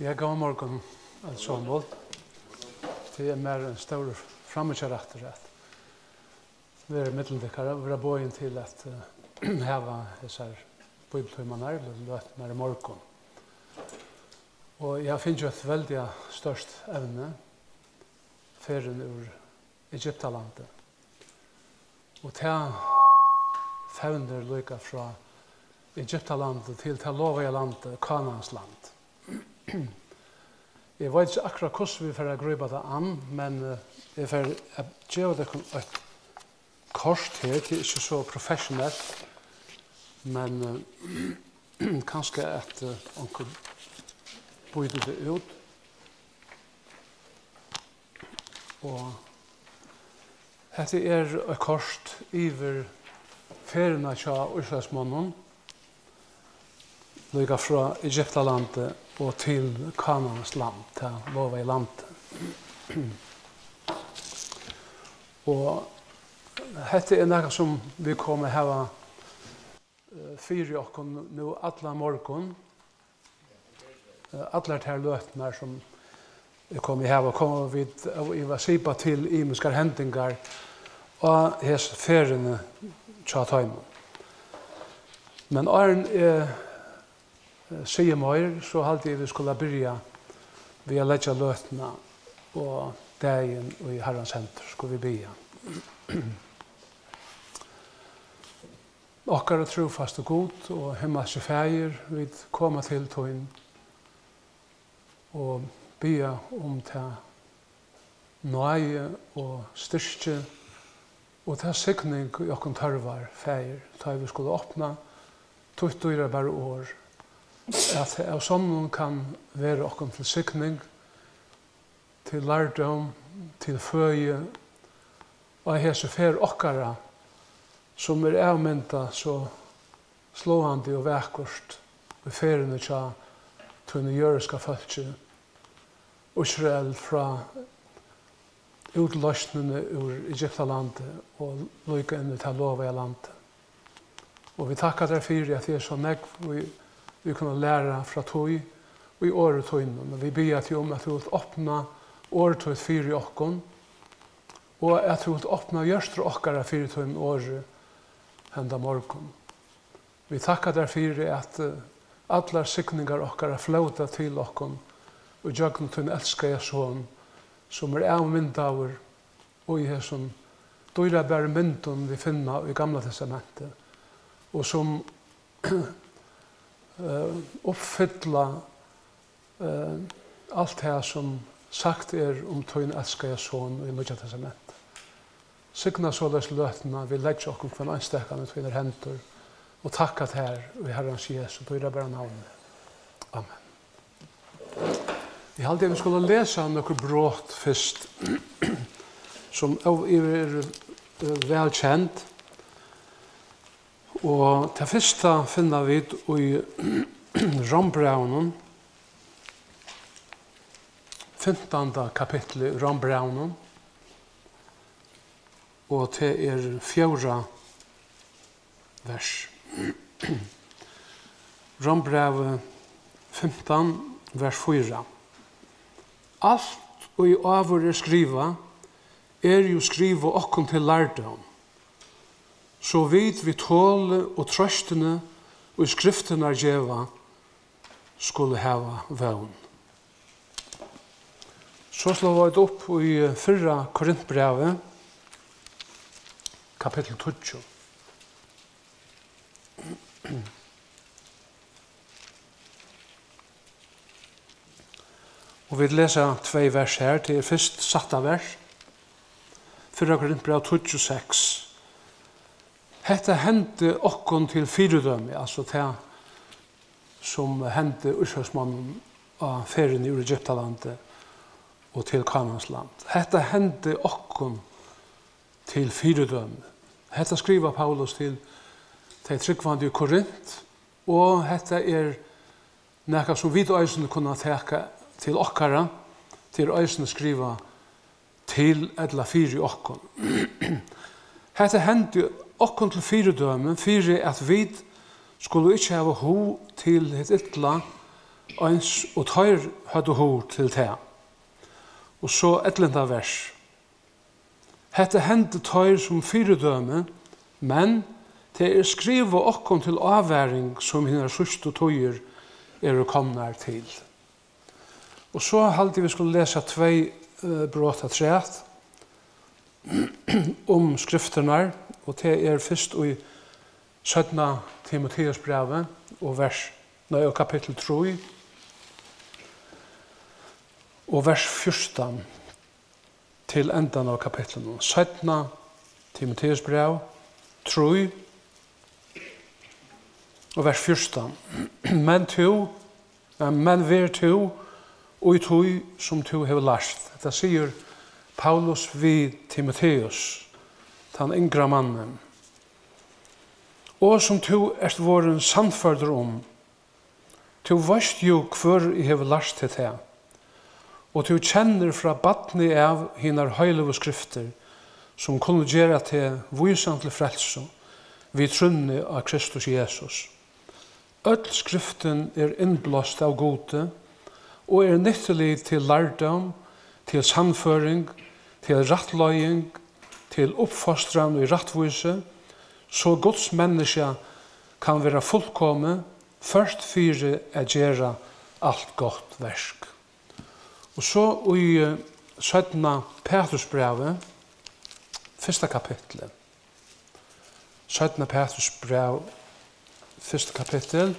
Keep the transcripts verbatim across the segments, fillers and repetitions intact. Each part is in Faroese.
Ja, góðan morgun, øll somul. Tað er mær ein stórur framíhjárættur at vera millum tykkara og vera boðin til at, eh, hava hesar bíbliutímarnar, lø-, løturnar í morgun. Og eg havi fingið eitt veldiga stórt evni, ferðin úr Egyptalandi. Og tað fevnir líka frá Egyptalandi til tað lovaða landið, Kanaans land. Eg veit ikki akkurát, hvussu vit fara at grípa tað an, men, eh, eg fari at geva tykkum eitt kort her, tað er ikki so professionelt, men, eh, kanska at, eh, onkur býtur tað út. Og hetta er eitt kort yvir ferðina hjá Ísraelsmonnum, líka frá Egyptalandi og til Kanaans land, tað lovaða landið. Og hetta er nakað, sum vit koma at hava, eh, fyri okkum nú allan morgun. Eh, allar tær løturnar, sum eg komi at hava, koma vit óivað at sipa til ymiskar hendingar á hesi ferðini hjá teimum. Men áðrenn eg, eh, sigi meir, so haldi eg, vit skulu byrja við at leggja løtuna og dagin í Harrans hendur, skulu vit biðja. Okkara trúfasti Gud og himmalski Faðir, vit koma til tín og biðja um ta náði og styrki og ta signing, ið okkum tørvar, Faðir, tá ið vit skulu opna títt dýrabara orð, at tað av sonnum kann vera okkum til signing, til lærdóm, til føði á hesi ferð okkara, sum er avmyndað so sláandi og vakurt í ferðini hjá tínum jødiska fólki, Ísrael, frá útloysnini úr Egyptalandi og líka inn í tað lovaða landið. Og vit takka tær fyri, at tað er so nógv, vit, vit kunnu læra frá tí í orði tínum. Og vit biðja teg um, at tú vilt opna orð títt fyri okkum, og at tú vilt opna hjørtur okkara fyri tínum orði henda morgun. Vit takka tær fyri, at, eh, allar signingar okkara flóta til okkum í gjøgnum tín elskaða Son, sum er avmyndaður í hesum dýrabæru myndum, vit finna í Gamla Testamenti, og sum, eh, uppfylla, eh, alt tað, sum sagt er um tín elskaða Son í Nýggja Testamenti. Signa soleiðis løtuna, vit leggja okkum hvønn einstakan í tínar hendur og takka tær í Harrans Jesu dýrabara navni. Amen. Eg haldi, at vit skulu lesa nøkur brot fyrst, sum ó-, eru, eh, væl kend. Og tað fyrsta finna vit í Rómbrævinum, fimtanda kapitli í Rómbrævinum, og tað er fjórða vers. Rómbrævið fimtan, vers fýra. Alt, ið áður er skrivað, er jú skrivað okkum til lærdóm, so vit við toli og trøstini, ið skriftirnar geva, skulu hava vón. So sláa vit upp í fyrra Korintbrævi, kapittul tíggju. Og vit lesa tvey vers her. Tað er fyrst sætta vers, fyrra Korintbræv tíggju seks. Hetta hendi okkum til fyridømi, altso tað, sum hendi Ísraelsmonnum á ferðini úr Egyptalandi og til Kanaans land. Hetta hendi okkum til fyridømi. Hetta skrivar Paulus til tey trúgvandi í Korint, og hetta er nakað, sum vit eisini kunna taka til okkara. Tað er eisini skrivað til ella fyri okkum. Hetta hendi okkum til fyridømi, fyri at vit skulu ikki hava hug til hitt illa, eins og teir høvdu hug til tað. Og so ellivta vers. Hetta hendi teir sum fyridømi, men tað er skrivað okkum til ávaring, sum hinar síðstu tíðir eru komnar til. Og so haldi eg, vit skulu lesa tvey, eh, brot afturat um skriftirnar, og tað er fyrst í seinna Timoteusbrævi og vers, nei, og kapittul trý og vers fjúrtan til endan av kapitlinum. Seinna Timoteusbræv trý og vers fjúrtan. Men tú, men, men ver tú í tí, sum tú hevur lært. Hetta sigur Paulus við Timoteus, tann yngra mannin. Og sum tú ert vorðin sannførdur um, tú veist jú, hvør ið hevur lært teg tað, og tú kennir frá barni av hinar heiligu skriftir, sum kunnu gera teg vísan til frelsu við trúnni á Kristus Jesus. Øll skriftin er innblást av Gudi og er nyttulig til lærdóm, til sannføring, til rættleiðing, til uppfostran í rættvísi, so Guds menniskja kann vera fullkomið, ført fyri at gera alt gott verk. Og so í, eh, seinna Petursbrævi, fyrsta kapitli. Seinna Petursbræv, fyrsta kapittul.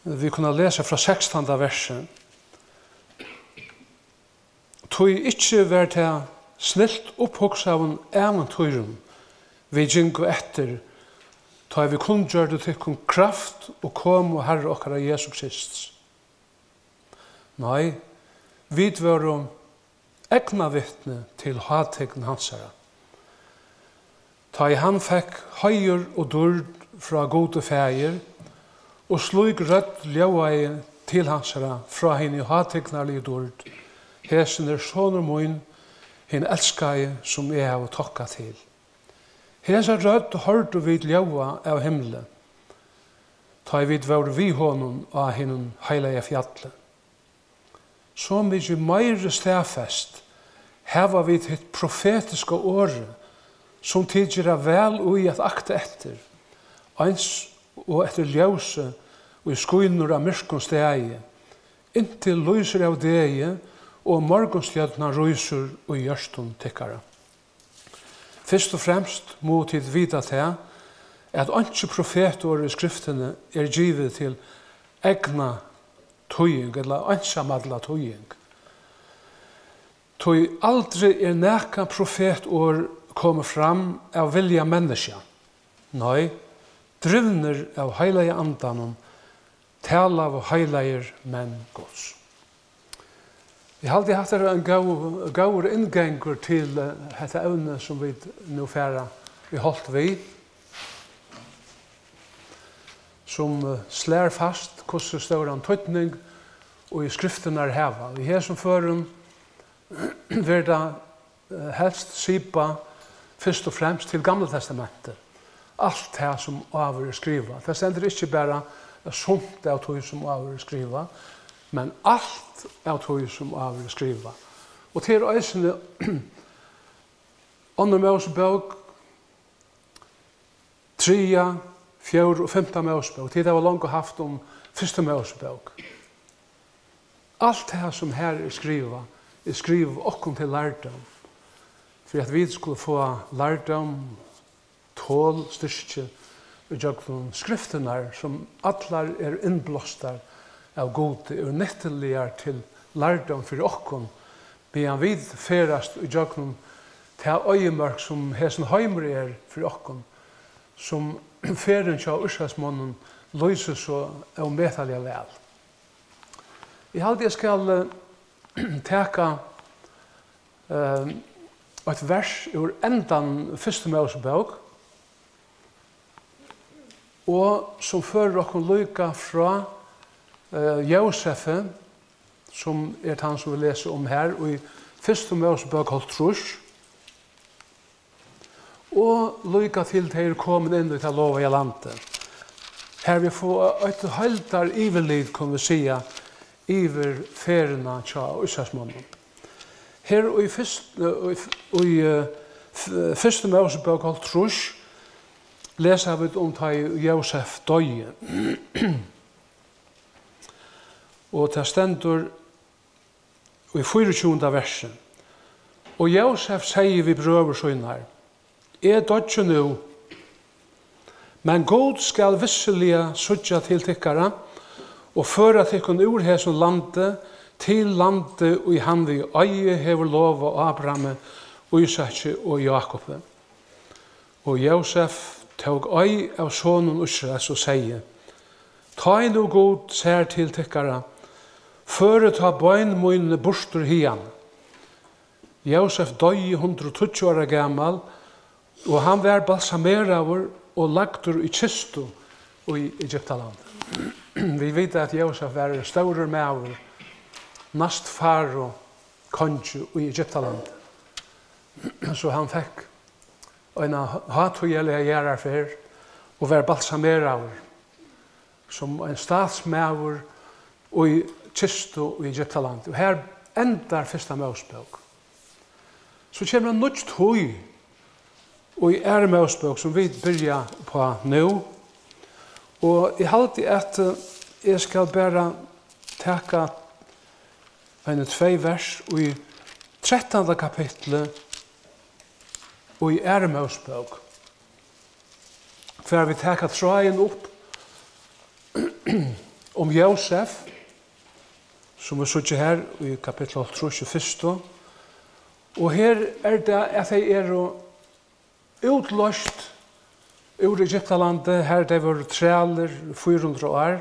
Vit kunnu lesa frá sekstanda versi. Tí ikki var tað snilt upphugsaðum ævintýrum, vit gingu eftir, tá ið vit kunngjørdu tykkum kraft og komu Harra okkara Jesu Krists. Nei, vit vóru eygnavitni til hátign hansara, tá ið hann fekk heiður og dýrd frá Gudi Faðir, og slík rødd ljóðaði til hansara frá hini hátignarligu dýrd: Hesin er sonur mín, hin elskaði, sum eg havi tokka til. Hesa rødd hoyrdu vit ljóða av himli, tá ið vit vóru við honum á hinum heilaga fjalli. So mikið meiri staðfest hava vit hitt profetiska orðið, sum tit gera væl í at akta eftir, eins og eftir ljósi, ið skínur á myrkum staði, inntil lýsir av degi og morgunstjørnan rísur í hjørtum tykkara. Fyrst og fremst mugu tit vita tað, at einki profetorð í Skriftini er givið til egna týðing ella einsamalla týðing. Tí aldri er nakað profetorð komið fram av vilja menniskja. Nei, drivnir av Heilaga Andanum, talaðu heilagir menn Guds. Eg haldi, hatta er ein góð, góður inngangur til, eh, hetta evni, sum vit nú fara í holt við, sum, eh, slær fast, hvussu stóran týdning ið skriftirnar hava. Í hesum førum verður tað eh, helst sipað fyrst og fremst til Gamla Testamentið. Alt tað, sum áður er skrivað. Tað stendur ikki bara sumt av tí, sum áður er skrivað, men alt av tí, sum áður er skrivað. Og tað er eisini Onnur Mósebók, Triðja, fjórða og fimta Mósebók. Tit hava longu havt um fyrstu Mósebók. Alt tað, sum har er skrivað, er skrivað okkum til lærdóm, fyri at vit skulu fáa lærdóm, tol, styrki ígjøgnum skriftirnar, sum allar eru innblástar av Gudi, eru nyttuligar til lærdóm fyri okkum, meðan vit ferðast ígjøgnum ta oyðimørk, sum hesin heimur er fyri okkum, sum ferðin hjá Ísraelsmonnum lýsir so ómetaliga væl. Eg haldi, eg skal, eh, taka, eh, eitt vers úr endan fyrstu Mósebók, og sum førir okkum líka frá, eh, Jósefi, sum er tann, sum vit lesa um her í fyrstu Mósebók hálvtrýss, Og líka til tey eru komin inn í tað lovaða landið. Har vit fáa eitt heildaryvirlit, kunnu vit siga, yvir ferðina hjá Ísraelsmonnum. Her í fyrst-, í, í, eh, f-, fyrstu Mósebók hálvtrýss lesa vit um, tá ið Jósef doyði. Og tað stendur í fýraogtjúgunda versi: Og Jósef segði við brøður sínar: Eg doyggi nú, men Gud skal vissiliga síggja til tykkara og føra tykkum úr hesum landi til landið, ið hann við eiði hevur lovað Ábrahami, Ísaki og Jákupi. Og Jósef tók eið av sonum Ísraels og segði: Tá ið nú Gud sær til tykkara, førið tá bein míni burtur hiðani. Jósef doyði hundrað og tíggju ára gamal, og hann varð balsameraður og lagdur í kistu í Egyptalandi. Vit vita, at Jósef var ein stórur maður, næst Farao kongi í Egyptalandi. So hann fekk eina hátíðarliga jarðarferð og varð balsameraður sum ein statsmaður í kistu í Egyptalandi. Og her endar fyrsta Mósebók. So kemur ein nýggj tíð í aðru Mósebók, sum vit byrja uppá nú. Og eg haldi, at, eh, eg skal bara taka eini tvey vers í trettanda kapitli í aðru Mósebók, hvar vit taka tráðin upp um Jósef, sum vit síggja her í kapitli hálvtrýss og fyrstu. Og her er tað, at tey eru útloyst úr Egyptalandi, har tey vóru trælir í fýra hundrað ár.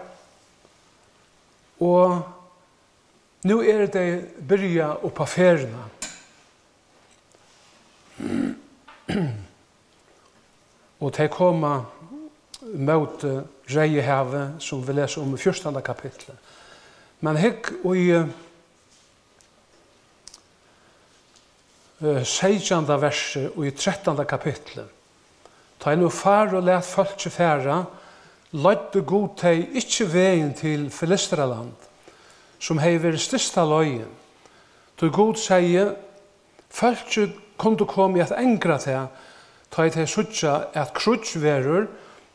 Og nú eru tey byrjað upp á ferðina. Og tey koma móti Reyðahavi, sum vit lesa um í fjúrtanda kapitli. Men hygg í, eh, seytjanda versi í trettanda kapitli. Tá ið nú Farao læt fólkið fara, leiddi Gud tey ikki vegin til Filistraland, sum hevði verið stysta leiðin. Tí Gud segði: Fólkið kundi komið at angra tað, tá ið tey síggja, at kríggj verður,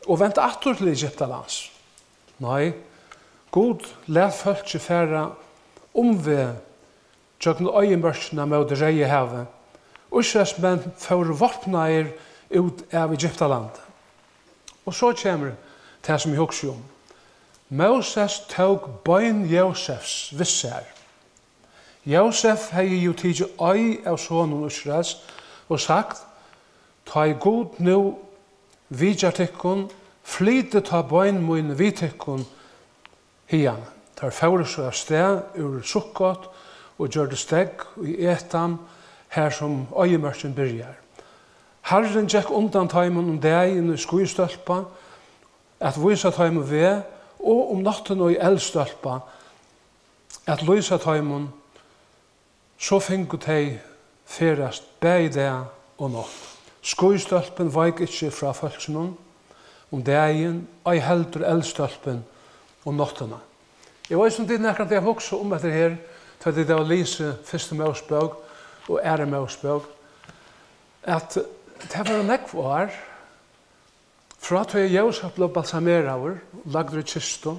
og vent aftur til Egyptalands. Nei, Gud læt fólkið fara umveg gjøgnum oyðimørkina móti Reyðahavi. Ísraelsmenn fóru vápnaðir út av Egyptalandi. Og so kemur tað, sum eg hugsi um. Móses tók bein Jósefs við sær. Jósef hevði jú tikið eið av sonum Ísraels og sagt: Tá ið Gud nú vitjar tykkum, flytið tá bein míni við tykkum hiðani. Teir fóru so av stað úr Sukkot og gjørdu steðg í Etam, har sum oyðimørkin byrjar. Harrin gekk undan teimum um dagin í skýstólpa at vísa teimum veg, og um náttina í eldstólpa at lýsa teimum. So fingu tey ferðast bæði dag og nátt. Skýstólpin veik ikki frá fólkinum um dagin, ei heldur eldstólpin um náttina. Eg veit ikki, um tit nakrantíð hava hugsað um hetta her, tá tit hava lisið fyrstu Mósebók og aðru Mósebók, at tað vóru nógv ár, frá tí at Jósef bleiv balsameraður, lagdur í kistu,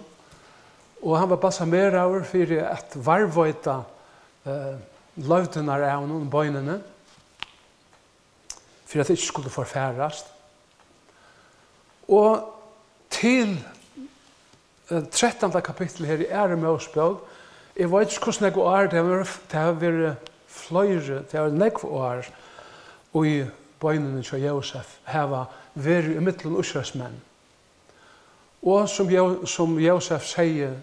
og hann var balsameraður fyri at varðveita, eh, leivdirnar av honum, beinini, fyri at tað ikki skuldi forfarast. Og til, eh, trettanda kapittul her í aðru Mósebók, eg veit ikki, hvussu nógv ár, tað hava verið, tað hava verið fleiri, tað hava verið nógv ár, í beinini hjá Jósef hava verið ímillum Ísraelsmenn. Og sum Jó-, sum Jósef segði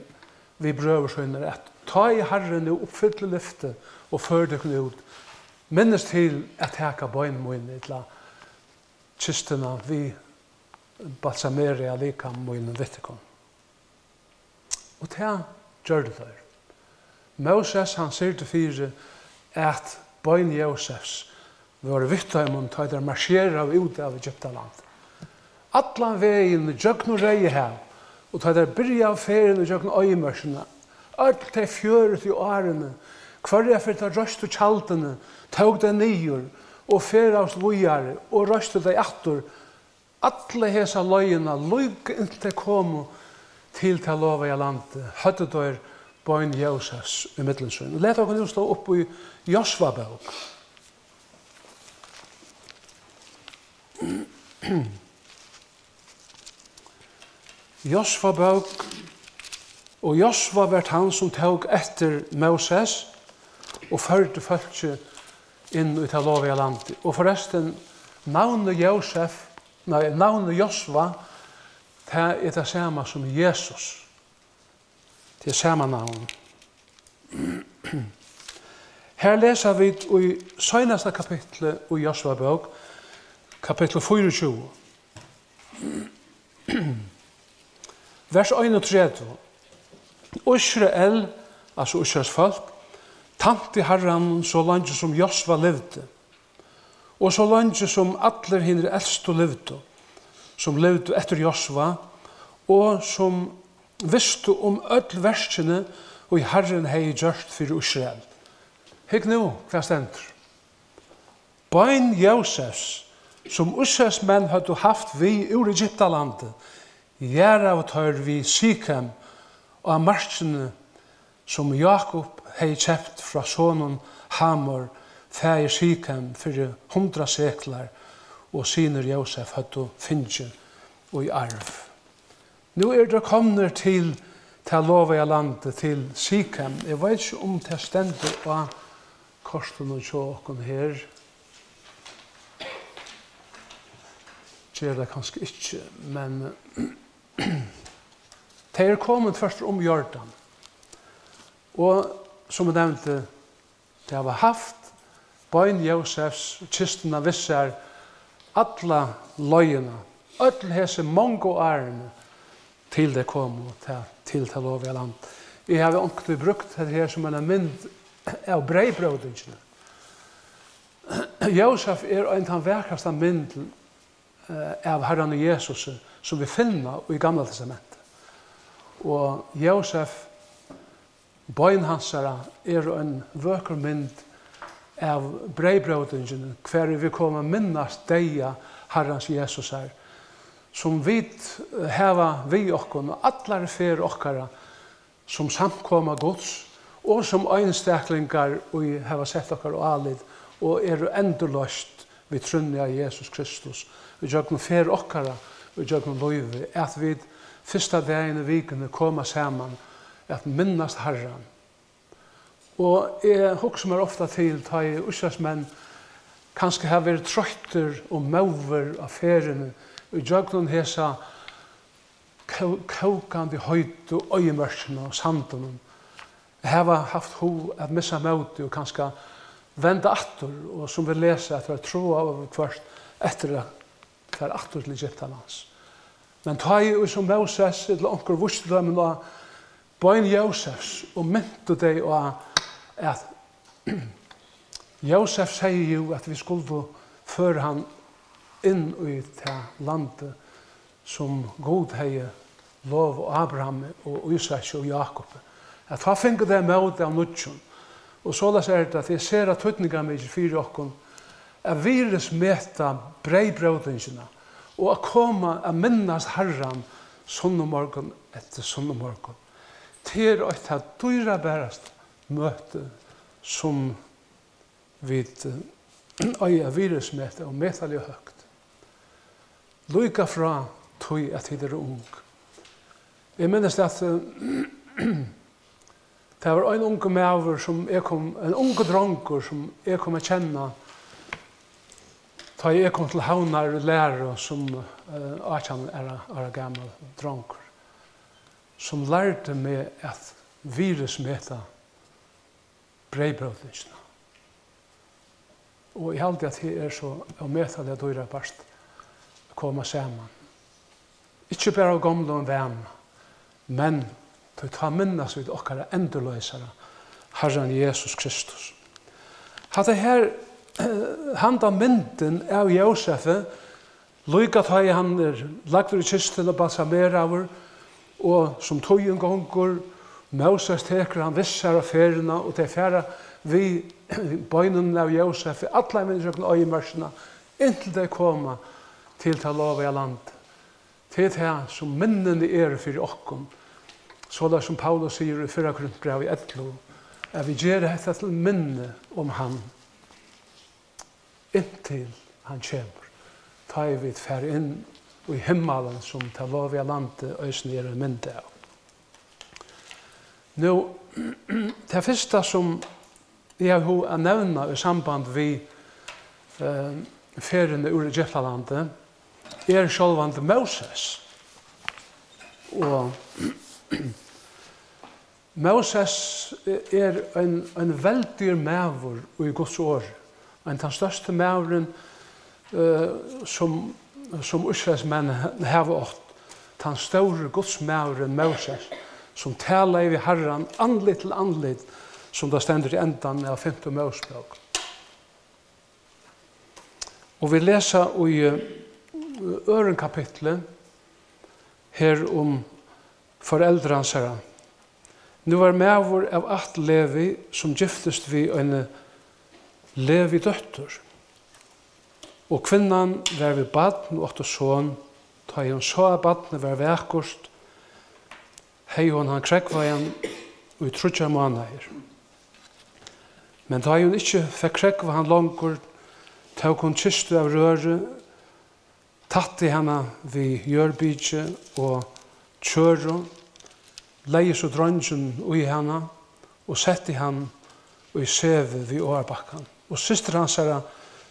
við brøður sínar, at tá ið Harrin nú uppfyllir lyftið og førir tykkum út, minnist til at taka bein míni, ella kistuna við balsameraða likami mínum við tykkum. Og tað gjørdu teir. Móses, hann syrgdi fyri, at bein Jósefs vóru við teimum, tá teir marsjeraðu út av Egyptalandi. Allan vegin gjøgnum Reyðahav, og tá teir byrjaðu ferðina gjøgnum oyðimørkina, øll tey fjøruti árini, hvørja ferð teir reistu tjaldini, tóku tey niður og ferðaðust víðari og reistu tey aftur, alla hesa leiðina, líka inntil tey komu til tað lovaða landið, høvdu teir bein Jósefs ímillum sín. Lat okkum nú slá upp í Josva bók. Josva bók, og Josva var tann, sum tók eftir Móses og førdi fólkið inn í tað lovaða landið. Og forrestin, navnið Jósef, nei, navnið Josva, tað er tað sama sum Jesus. Tað er sama navn. Her lesa vit í seinasta kapitli í Josva bók, kapittul fýraogtjúgu, vers einogtretivu. Ísrael, altso Ísraels fólk, tænti Harranum so leingi sum Josva livdi, og so leingi sum allir hinir elstu livdu, sum livdu eftir Josva, og sum vistu um øll verkini, ið Harrin hevði gjørt fyri Ísrael. Hygg nú, hvat stendur. Bein Jósefs, sum Ísraelsmenn høvdu havt við úr Egyptalandi, jarðaðu teir við Sikem á markini, sum Jákup hevði keypt frá soninum Hamor, faðir Sikem, fyri hundrað seklar, og synir Jósefs høvdu fingið í arv. Nú eru teir komnir til tað lovaða landið, til Sikem. Eg veit ikki, um tað stendur á kortinum hjá okkum her. Ger tað kanska ikki, men tey eru komin tvørtur um Jordan. Og sum eg nevndi, tey hava havt bein Jósefs, kistuna, við sær alla leiðina, øll hesi mongu árini, til tey komu ta-, til tað lovaða land. Eg havi onkuntíð brúkt hetta her sum eina mynd av breyðbrótingini. Jósef er ein tann vakrasta mynd, eh, av Harranum Jesusi, sum vit finna í Gamla Testamenti. Og Jósef, bein hansara, eru ein vøkur mynd av breyðbrótingini, har vit koma at minnast deyða Harrans Jesusar, sum vit, eh, hava við okkum á allari ferð okkara sum samkoma Guds og sum einstaklingar, ið hava sett okkara álit og eru endurloyst við trúnni á Jesus Kristus, ígjøgnum ferð okkara, ígjøgnum lívið, at vit fyrsta dagin í vikuni koma saman at minnast Harran. Og eg hugsi mær ofta til, tá ið Ísraelsmenn kanska hava verið troyttir og móðir á ferðini ígjøgnum hesa kó-, kókandi heitu oyðimørkina og sandinum, hava havt hug at missa mótið og kanska venda aftur, og sum vit lesa, at teir tráa yvirhøvur eftir at fara aftur til Egyptalands. Men tá ið, sum Móses ella onkur vísti teimum á bein Jósefs og mintu tey á, at Jósef segði jú, at vit skuldu føra hann inn í tað landið, sum Gud hevði lovað Abrahami og Ísaki og Jákupi, at tá fingu tey mót av nýggjum. Og soleiðis er tað, at tað er sera týdningarmikið fyri okkum at virðismeta breyðbrótingina og at koma at minnast Harran sunnumorgun eftir sunnumorgun. Tað er eitt tað dýrabarasta møti, sum vit, eh, eiga at virðismeta ómetaliga høgt, líka frá tí, at tit eru ung. Eg minnist, at, eh, tað var ein ungur maður, sum eg kom, ein ungur drongur, sum eg kom at kenna, tá eg kom til Havnar í læru sum, eh, átjan ára, ára gamal drongur, sum lærdi meg at virðismeta breyðbrótingina. Og eg haldi, at tað er so ómetaliga dýrabært at koma saman. Ikki bara av gomlum vana, men tí tá minnast vit okkara endurloysara, Harran Jesus Kristus. Hatta her handan myndin av Jósefi, líka tá ið hann er lagdur í kistuna og balsameraður, og sum tíðin gongur, Móses tekur hann við sær á ferðina, og tey fara við beinunum av Jósefi allar vegir gjøgnum oyðimørkina, inntil tey koma til tað lovaða landið. Tað er tað, sum minnini eru fyri okkum, soleiðis sum Paulus sigur í fyrra Korintbrævi ellivu, at vit gera hetta til minni um hann, inntil hann kemur, tá ið vit fara inn í himmalin, sum tað lovaða landið eisini er ein mynd av. Nú, tað fyrsta, sum eg havi hug at nevna í samband við, eh, ferðina úr Egyptalandi, er sjálvandi Móses. Og Móses er ein, ein veldigur maður í Guds orði, ein tann størsti maðurin, eh, sum, sum Ísraelsmenn hava átt, tann stóri Gudsmaðurin Móses, sum talaði við Harran andlit til andlit, sum tað stendur í endan av fimtu Mósebók. Og vit lesa í, eh, øðrum kapitli her um foreldur hansara. Nú var maður av ætt Levi, sum giftist við eini Levi-dóttur. Og kvinnan var við barn og átti son. Tá ið hon sá, at barnið var vakurt, hevði hon hann krógvaðan í tríggjar mánaðir. Men tá ið hon ikki fekk krógvað hann longur, tók hon kistu av røri, tætti hana við jørðbiki og tjøru, legði so dreingin í hana og setti hann í sevi við áarbakkan. Og systir hansara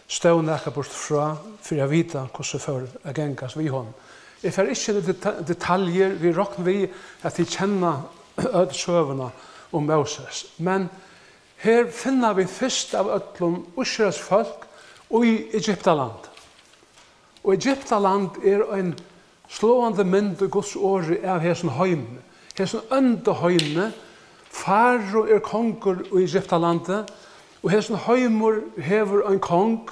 stóð nakað burtur frá fyri at vita, hvussu fór at gangast við honum. Eg fari ikki inn í deta-, detaljur, vit rokna við, at tit kenna øll søguna um Móses. Men her finna vit fyrst av øllum Ísraels fólk í Egyptalandi. Og Egyptaland er ein sláandi mynd í Guds orði av hesum heimi, hesum ónda heimi. Faro er kongur í Egyptalandi, og hesin heimur hevur ein kong,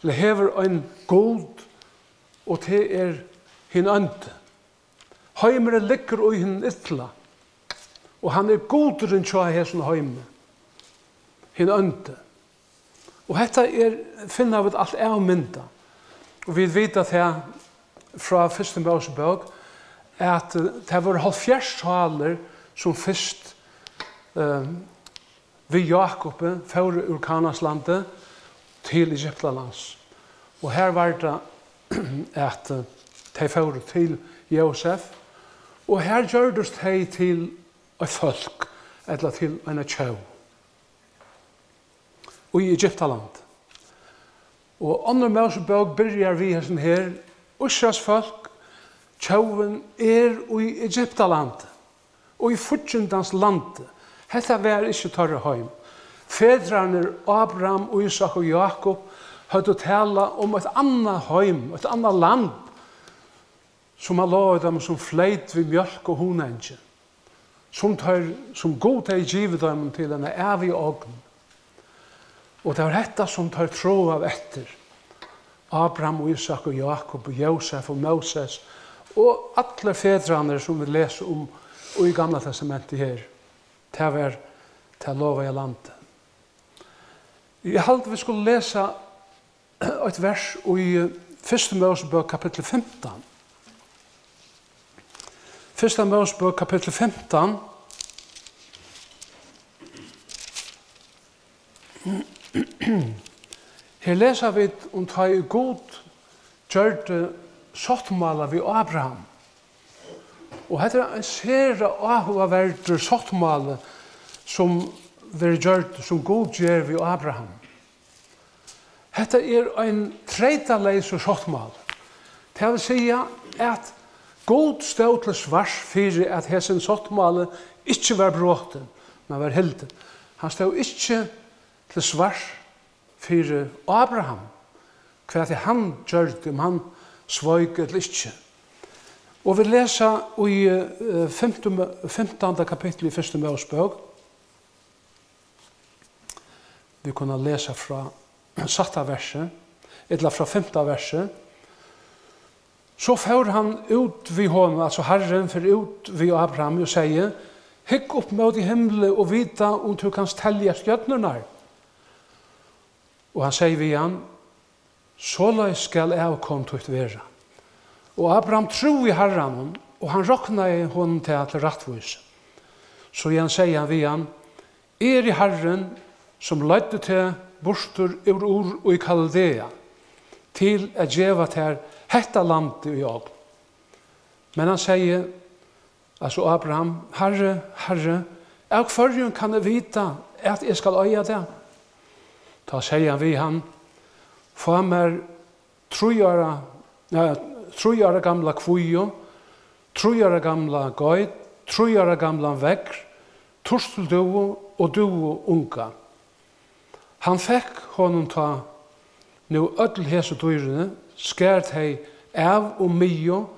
ella hevur ein gud, og tað er hin óndi. Heimurin liggur í hinum illa, og hann er gudurin hjá hesum heimi, hin óndi. Og hetta er, finna vit alt avmyndað. Og vit vita tað frá fyrstu Mósebók, at, eh, tað vóru hálvfjerðs sálir, sum fyrst, eh, við Jákupi fóru úr Kanaanslandi til Egyptalands. Og her var tað, at, eh, tey fóru til Jósef, og her gjørdust tey til eitt fólk, ella til eina tjóð í Egyptaland. Og Annað Mósebók byrjar við hesum her: Ísraels fólk, tjóðin er í Egyptaland, og í fíggindans landi. Hetta var ikki teirra heim. Fedrarnir Abraham, Ísak og Jákup høvdu talað um eitt annað heim, eitt annað land, sum hann lovaði teimum, sum fleyt við mjólk og hunangi, sum teir, sum Gud hevði givið teimum til eina æviga ogn. Og tað var hetta, sum teir tráaðu eftir. Abraham, Ísak og Jákup og Jósef og Móses og allir fedrarnir, sum vit lesa um í Gamla Testamenti her. Tað var tað lovaða landið. Eg haldi, vit skulu lesa eitt vers í Fyrstu Mósebók, kapittul fimtan. Fyrsta Mósebók, kapittul fimtan. Her lesa vit um, tá ið Gud gjørdi sáttmála við Abraham. Og hetta er ein sera áhugaverdur sáttmáli, sum verður gjørdur, sum Gud ger við Abraham. Hetta er ein treytaleysur sáttmáli. Tað vil siga, at Gud stóð til svars fyri, at hesin sáttmáli ikki var brotin, men var hildin. Hann stóð ikki til svars fyri Abraham, hvat ið hann gjørdi, um hann sveik ella ikki. Og vit lesa í, eh, fimtu, fimtanda kapitli í Fyrstu Mósebók. Vit kunnu lesa frá sætta versi, ella frá fimta versi, so fór hann út við honum, altso Harrin fer út við Abrahami og segði: "Hygg upp móti himli og vita, um tú kanst telja stjørnurnar." Og hann segði við hann: "Soleiðis skal avkom títt vera." Og Abraham trúði Harranum, og hann roknaði honum tað til rættvísi. Síðan segði hann við hann: "Eg eri Harrin, sum leiddi teg burtur úr Ur í Kaldea, til at geva tær hetta landið í ogn." Men hann segði, altso Abraham: "Harri, Harri, av hvørjum kann eg vita, at eg skal eiga tað?" Tá segði hann við hann: "Fá mær trý ára, ja, trý ára gamla kvígu, trý ára gamla geit, trý ára gamlan vegg, turtildúvu og dúvu unga." Hann fekk honum tá nú øll hesi dýrini, skar tey av um miðju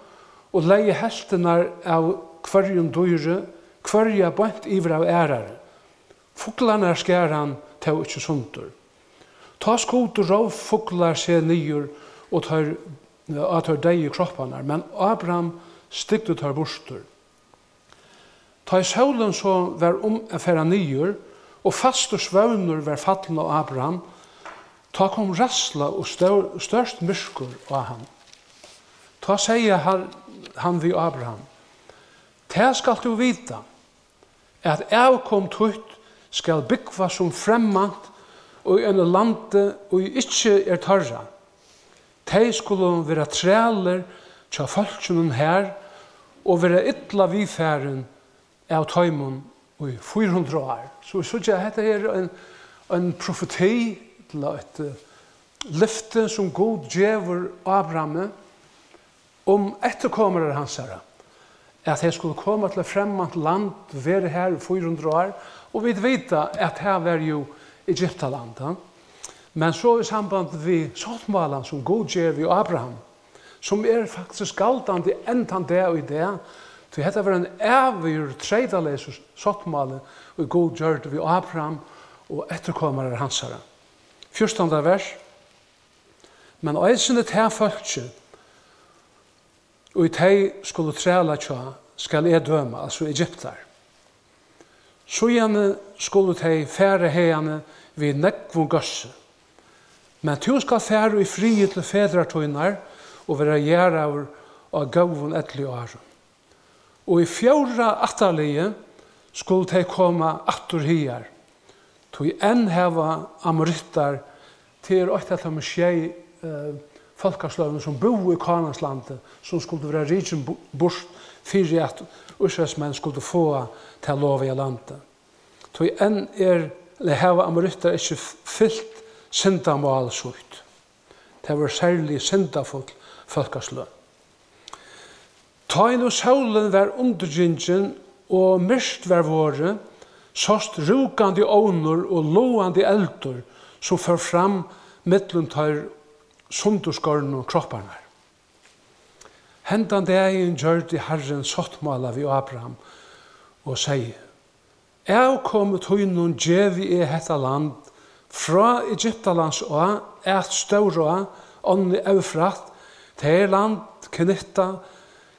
og legði helvtirnar av hvørjum dýri, hvørja beint yvir av aðrari. Fuglarnar skar hann tó ikki sundur. Tá skutu rovfuglar seg niður og teir, á teir deyðu kropparnar, men Abraham stygdi teir burtur. Tá ið sólin so var um at fara niður, og fastur svøvnur var fallin á Abraham, tá kom ræðsla og stór, stórt myrkur á hann. Tá segði Har-, hann við Abraham: "Tað skalt tú vita, at avkom títt skal búgva sum fremmant í einum landi, ið ikki er teirra. Tey skulu vera trælir hjá fólkinum har og vera illa viðfarin av teimum í fýra hundrað ár." So vit síggja, at hetta her er ein, ein profeti, ella eitt, eh, lyfti, sum Gud gevur Abrahami um eftirkomarar hansara, at tey skulu koma til eitt fremmant land, vera har í fýra hundrað ár, og vit vita, at tað var jú Egyptaland, ha? Men so í samband við sáttmálan, sum Gud ger við Abraham, sum er faktiskt galdandi enn tann dag í dag, tí hetta var ein ævigur, treytaleysur sáttmáli, ið Gud gjørdi við Abraham og eftirkomarar hansara. Fjúrtanda vers: "Men eisini tað fólkið, ið tey skulu træla hjá, skal eg døma," altso Egyptar. "Síðani skulu tey fara haðani við nógvum góðsi. Men tú skalt fara í friði til fedrar tínar og vera jarðaður á góðum elliárum. Og í fjórða ættarliði skulu tey koma aftur higar, tí enn hava amorittar," tað er eitt av teimum sjey, eh, fólkasløgum, sum búðu í Kánanslandi, sum skuldu vera rikin bu-, burt, fyri at Ísraelsmenn skuldu fáa tað lovaða landið. Tí enn er, ella hava amorittar ikki f-, fylt syndamál sítt. Tað vóru serliga syndafull fólkasløg. Tá ið nú sólin var undirgingin og myrkt var vorðið, sást rúkandi ovnur og logandi eldur, sum fór fram millum teir sundurskornu kropparnar. Hendan dagin gjørdi Harrin sáttmála við Abraham og segði: "Avkomi tínum gevi eg hetta land, frá Egyptalands á, at Stórá, ánni Eufrat, tað er land Kenitta,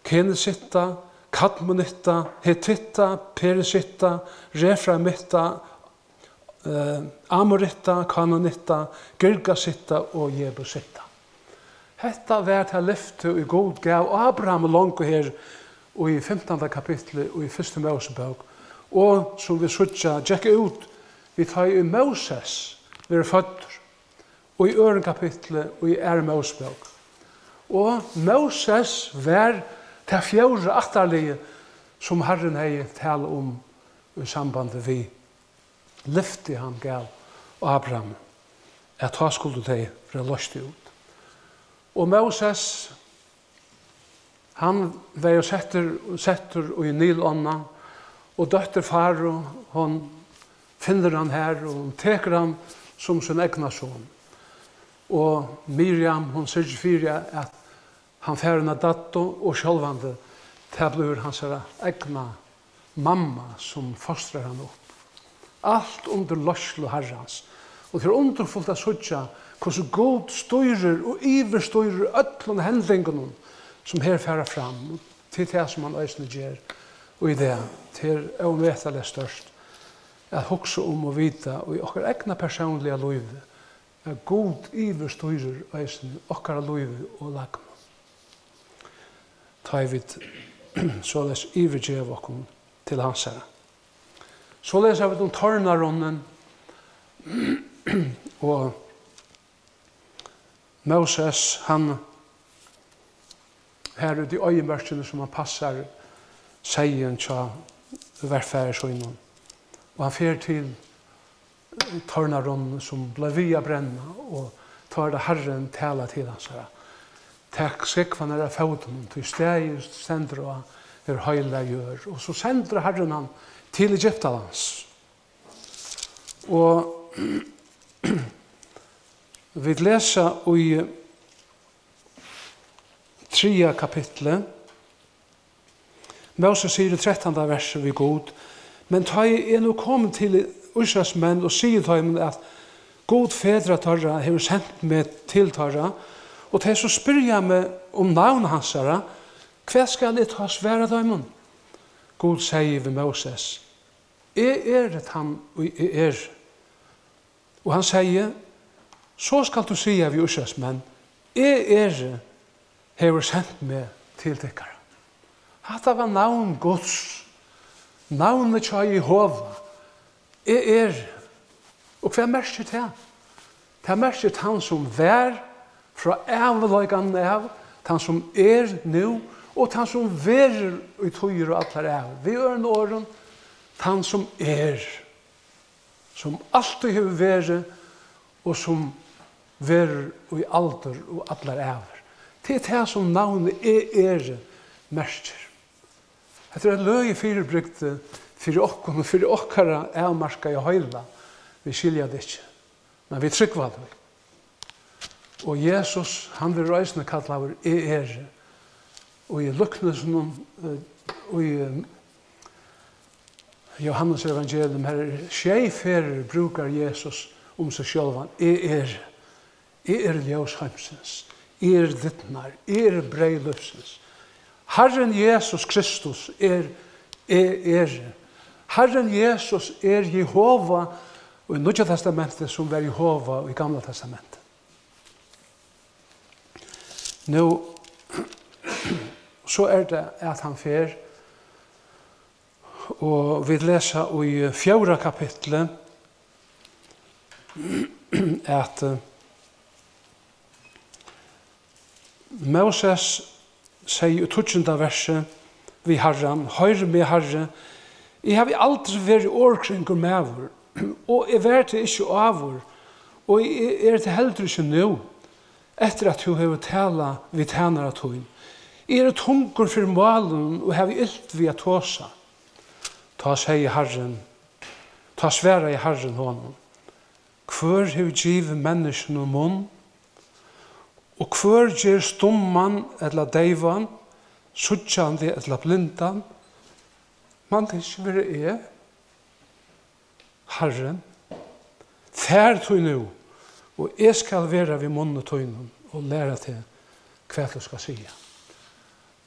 Kenisitta, Kadmonitta, Hetitta, Perisitta, Refraimitta, eh, Amoritta, Kananitta, Girgasitta og Jebusitta." Hetta var tað lyfti, ið Gud gav Abraham longu her í fimtanda kapitli í fyrstu Mósebók, og sum vit síggja, gekk út við, tá ið Móses verður føddur, í øðrum kapitli í aðru Mósebók. Og Móses var tað fjórða ættarliðið, sum Harrin hevði talað um í sambandi við lyfti, hann gav Abraham, at tá skuldu tey vera loyst út. Og Móses, hann var jo settur, settur í Nilánna, og dóttir Faro, hon finnur hann har, og hon tekur hann sum sín egna son. Og Miriam, hon syrgir fyri, at hann fær eina daddu, og sjálvandi, tað blívur hansara egna mamma, sum fostrar hann upp. Alt undir leiðslu Harrans. Og tað er undurfult at síggja, Hvussu Gud stýrir og yvirstýrir øllum hendingunum, sum her fara fram. Til tað, sum hann eisini ger í dag. Tað er ómetaliga stórt at hugsa um og vita í okkara egna persónliga lívi, at Gud yvirstýrir eisini okkara lívi og lagnu. Tá ið vit soleiðis yvirgeva okkum til hansara. Soleiðis hava vit um tornarunnin og Móses, hann her úti í oyðimørkini, sum hann passar seyðin hjá verfaðir sínum. Og hann fer til tornarunnin, sum bleiv við at brenna, og tá er tað Harrin talar til hansara: Tak skógvarnar av fótunum, tí staðið stendur á er heilag jørð. Og so sendir Harrin hann til Egyptalands. Og vit lesa í triðja kapitli. Móses sigur í trettanda versi við Gud: Men tá eg eri nú komin til Ísraelsmenn og sigi teimum, at Gud fedra teirra hevur sent meg til teirra, og tey so spyrja meg um navn hansara, hvat skal eg tá svara teimum? Gud segði við Móses: Eg eri tann, ið eg eri. Og hann segði: So skalt tú siga við Ísraelsmenn: Eg eri, hevur sent meg til tykkara. Hatta var navn Guds, navnið hjá Jehova. Eg eri. Og hvat merkir tað? Tað merkir tann, sum var frá ævinleikanum av, tann, sum er nú, og tann, sum verður í tíðir og allar ævir. Við øðrum orðum, tann, sum er, sum altíð hevur verið, og sum verður í aldur og allar ævir. Tað er tað, sum navnið Eg eri merkir. Hetta er eitt løgið fyribrigdi fyri okkum og fyri okkara avmarkaða heila. Vit skilja tað ikki, men vit trúgva tí. Og Jesus, hann verður eisini kallaður Eg eri. Og í líknilsinum, eh, í, eh, Jóhannes evangelium, her er sjey ferðir brúkar Jesus um seg sjálvan: Eg eri. Eg eri ljós heimsins. Eg eri dyrnar. Eg eri breyð lívsins. Harrin Jesus Kristus er Eg eri. Harrin Jesus er Jehova í Nýggja Testamenti, sum var Jehova í Gamla Testamenti. Nú, so er tað, at hann fer, og vit lesa í fjórða kapitli, at, eh, Móses segði í tíggjunda versi við Harran: Hoyr meg, Harri, eg havi aldri verið orðkringur maður, og eg var tað ikki áður, og eg eri tað heldur ikki nú, eftir at tú hevur talað við tænara tín. Eg eri tungur fyri málinum og havi ilt við at tosa. Tá segði Harrin, tá svaraði Harrin honum: Hvør hevur givið menniskjunum munn? Og hvør ger stumman ella deyvan, síggjandi ella blindan? Man tað ikki vera eg, Harrin? Far tí nú, og eg skal vera við munni tínum og læra teg, hvat tú skalt siga.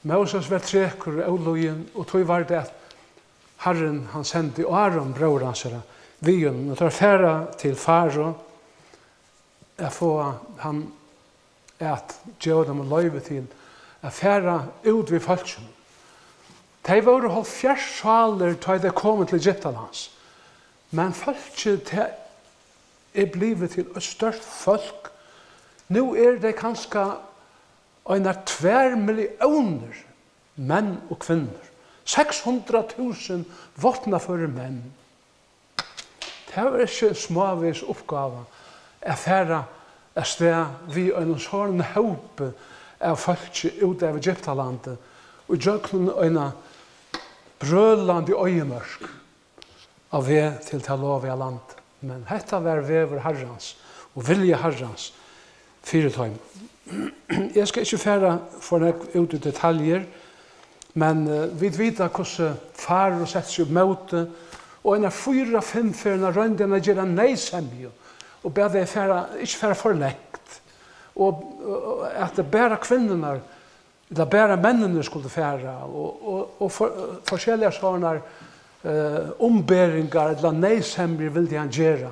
Móses var trekur og ólýðin, og tí var tað, at Harrin, hann sendi Áron, bróður hansara, við honum, og teir fara til Farao at fáa hann at geva teimum loyvi til at fara út við fólkinum. Tey vóru hálvfjerðs sálir, tá ið tey komu til Egyptalands, men fólkið, tað er blivið til eitt stórt fólk. Nú eru tey kanska einar tvær milliónir, menn og kvinnur. Seks hundrað túsund vápnaførir menn. Tað var ikki smávegis uppgáva at fara avstað við einum sovorðnum hópi av fólki út av Egyptalandi og gjøgnum eina brølandi oyðimørk á veg til tað lovaða land. Men hetta var vegur Harrans og vilji Harrans fyri teimum. Eg skal ikki fara for nógv út í detaljur, men, eh, vit vita, hvussu Farao setti seg ímóti, og einar fýra, fimm ferðir royndi hann at gera neyðsemju, og bað tey fara, ikki fara for langt, og, og at bara kvinnurnar, ella bara menninir skuldu fara, og, og, og for, forskelligar sovorðnar, eh, umberingar ella neyðsemjur vildi hann gera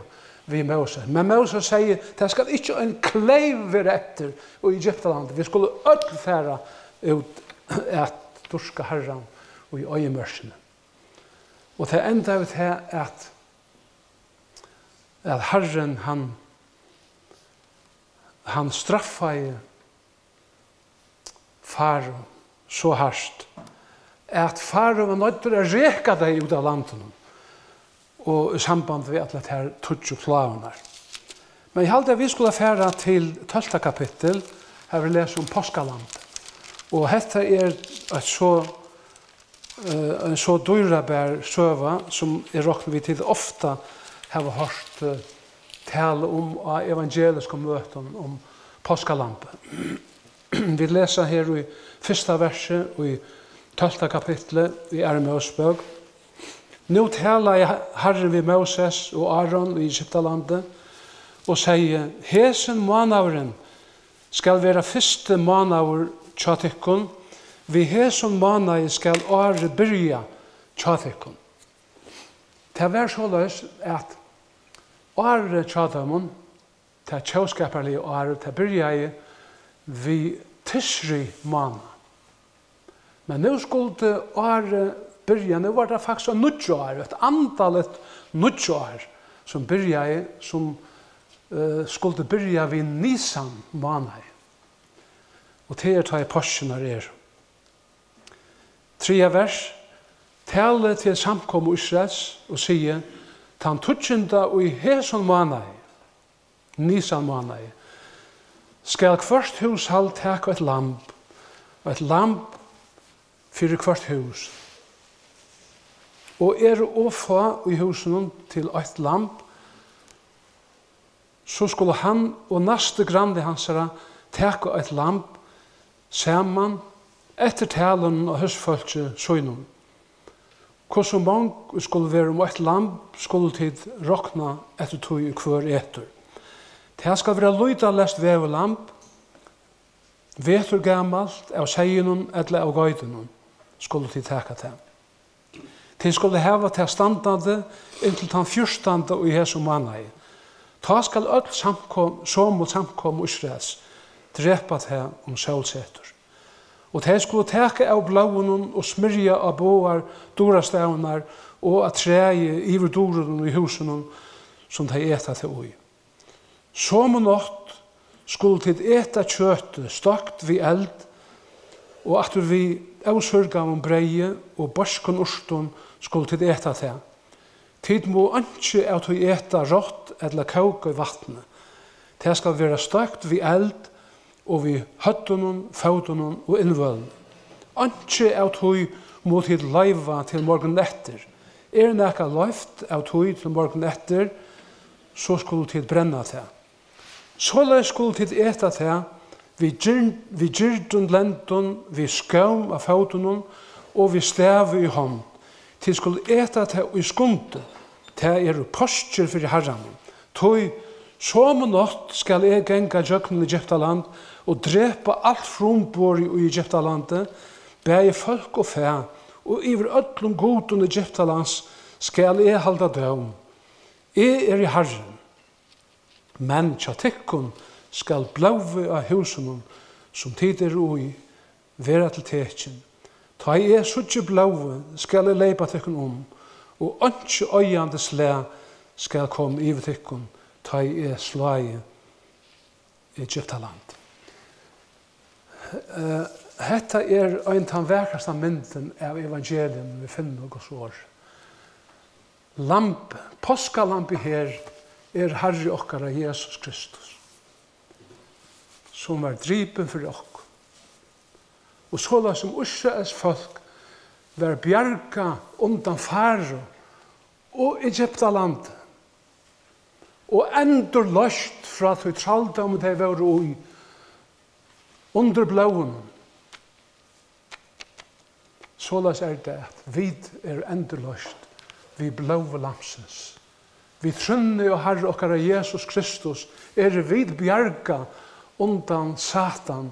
við Móses. Men Móses segði: "Tað skal ikki ein kleyv vera eftir í Egyptalandi. Vit skulu øll fara út at dýrka Harran í oyðimørkini." Og tað endaði við tað, at, at Harrin, hann, hann straffaði Farao so hart, at Farao var noyddur at reka tey út av landinum, og í samband við allar tær tíggju plágurnar. Men eg haldi, at vit skulu fara til tólvta kapittul, har vit lesa um páskalamb. Og hetta er eitt so, eh, ein so dýrabar søga, sum eg rokni, vit tit ofta hava hoyrt, eh, tala um á evangeliskum møtum, um páskalambið. Vit lesa her í fyrsta versi í tólvta kapitli í Aðru Mósebók: "Nú talaði Ha-, Harrin við Móses og Áron í Egyptalandi og segði: Hesin mánaðurin skal vera fyrsti mánaður hjá tykkum, við hesum mánaði skal árið byrja hjá tykkum." Tað var soleiðis, at árið hjá teimum, tað tjóðskaparliga árið, tað byrjaði við Tisri mánaða. Men nú skuldi árið byrja, nú var tað faktiskt eitt nýggjár, eitt andaligt nýggjár, sum byrjaði, sum, eh, skuldi byrja við Nisan mánaði. Og tað er, tá ið páskirnar eru. Triðja vers: "Talið til samkomu Ísraels og sigið: Tann tíggjunda í hesum mánaði, Nisan mánaði, skal hvørt húshald taka eitt lamb, eitt lamb fyri hvørt hús. Og eru ov fá í húsinum til eitt lamb, so skulu hann og næsti granni hansara taka eitt lamb saman eftir talinum á húsfólki sínum. Hvussu mong skulu vera um eitt lamb, skulu tit rokna eftir tí, ið hvør etur. Tað skal vera lýtaleyst veðurlamb, veturgamalt, av seyðinum ella av geitunum, skulu tit taka tað. Tit skulu hava tað standandi inntil tann fjúrtanda í hesum mánaði. Tá skal øll samkom-, somul samkomu Ísraels drepa tað um sólsetur. Og tey skulu taka av blóðinum og smyrja á báðar durastavnar og á træið yvir durunum í húsunum, sum tey eta tað í. Somu nátt skulu tit eta kjøtið stokt við eld, og aftur við ósúrgaðum breyði og beiskum urtum skulu tit eta tað. Tit mugu einki av tí eta rátt ella kókað í vatni. Tað skal vera stokt við eld og við høvdinum, fótunum og innvølinum. Einki av tí mugu tit loyva til morgunin eftir. Er nakað loyvt av tí til morgunin eftir, so skulu tit brenna tað. Soleiðis skulu tit eta tað við gir-, við girdum lendum, við skóm á fótunum og við stavi í hond. Tit skulu eta tað í skundi. Tað eru páskir fyri Harranum. Tí somu nátt skal eg ganga gjøgnum Egyptaland og drepa alt frumborið í Egyptalandi, bæði fólk og fæ, og yvir øllum gudum Egyptalands skal eg halda dóm. Eg eri Harrin. Men hjá tykkum skal blóðið á húsunum, sum tit eru í, vera til tekin. Tá ið eg síggi blóðið, skal eg leypa tykkum um, og einki oyðandi slag skal koma yvir tykkum, tá ið eg slái Egyptaland. Eh, hetta er ein tann vakrasta myndin av evangelium, vit finna í Guds orð. Lamb, páskalambið her, er Harri okkara Jesus Kristus, sum var dripin fyri okkum. Og soleiðis sum Ísraels fólk var bjargað undan Farao og Egyptalandi og endurloyst frá tí trældómi, tey vóru í, undir blóðinum. Soleiðis er tað, at vit eru endurloyst við blóði Lambsins. Við trúnni á Harra okkara Jesus Kristus eru vit bjargað undan Satan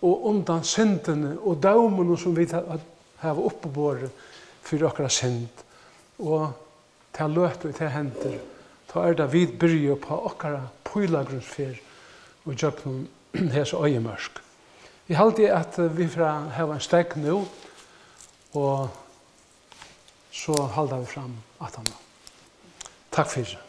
og undan syndini og dóminum, sum vit ha-, hava uppiborið fyri okkara synd. Og ta løtu, ið tað hendir, tá er tað, vit byrja upp á okkara pílagrímsferð í gjøgnum hesa oyðimørk. Eg haldi, at, eh, vit fara hava ein steðg nú, og so halda vit fram aftaná. Takk fyri.